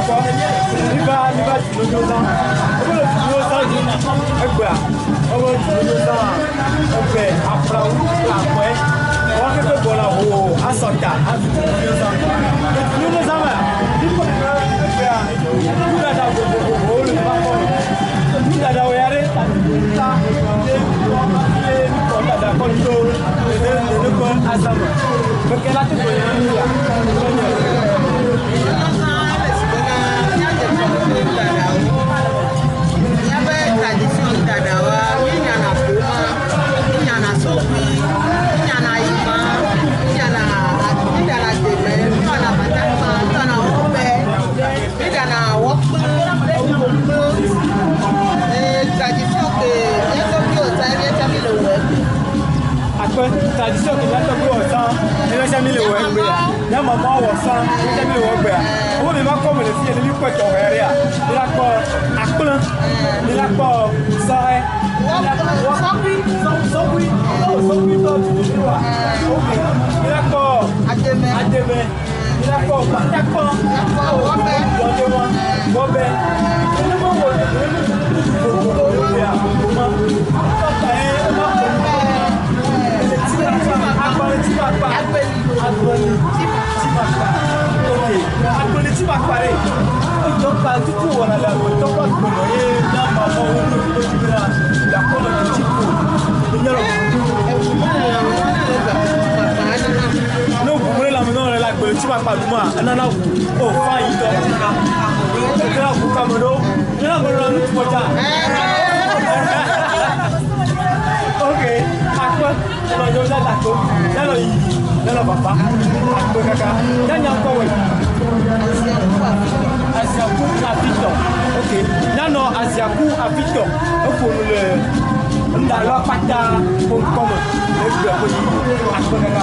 kpɔkpɔ. Miva miva dzunyonyo zã. Wobe le dzunyonyo zã dzi egbea. Wobe dzunyonyo zã egbe aflawu akɔe. Woa keke gbɔna hoo asɔ ta azu dzunyonyo zã. Le dzunyonyo zã mea, mikpɔ be egbea nuɖaɖa vovovowo le miaƒe akɔme. Nuɖaɖawo ya ɖe ta ta ye ye mikɔ nuɖaɖa kɔ tso nene nene ƒe azã me. Meke la te gblɔ nye nu ya. Míaƒe tradition nuɖaɖawoa, mínyana ƒoma, mínyana sɔkui, mínyana yima, mínyana míɖana deme, míwɔna batakpa, míwɔna wɔbɛ, míɖana wɔkple, ewokple. Ee tradition ke mía tɔgbuiwo tsã míatsã míle wɔe gbe. Akpe tradition ke mía tɔgbuiwo tsã míatsã míle wɔe gbea. Mía mamawo wɔ tsã míatsã míle wɔe gbea. Wo mi va kɔ me le fiya ne míkpɔe tɔxɛ ɖea, míla kpɔ akple, míla kpɔ sɔhɛ, Sɔkui, sɔkui, oh sɔkui tɔ tututu wa. Ok, míla kpɔ ademe, ademe, míla kpɔ batakpɔ, Míakpɔ wɔbɛ. wɔdema, wɔbɛ. Nene me wɔ nene me vovovowo ya, ma. Tɔta ye ema ƒo nu. Agbeli Agbeli. Timakpa. Ok. Agbeli timakpa ɖe. Edɔ ka tutu wɔna le agbetɔ ƒe agbenɔ ye na mamɔwo nu ko dzi bena yeakpɔ nɔ dzi ko. Enye lɔ. Eʋu mele lãme na ne le agbeli timakpa enana. Ne ʋu mele lãme na wo le agbeli timakpa ɖum enana ʋu. O fa yi tɔ. Ekela ʋu kame ɖo. Nyɔnu ame ɖo nu tukɔ dza. Ok. Akpe. Nɔ yɔ la dako. Nɔ yi. Nɔ papa. Akpe kaka. Nyanya ŋkɔ wɔ. Aziaku afitɔ. Aziaku afitɔ. Ok. Nyanɔ Aziaku afitɔ. Eƒo nu le ŋdalɔ kpata ƒe ŋkɔme. Egbe ƒe yi. Akpe kaka.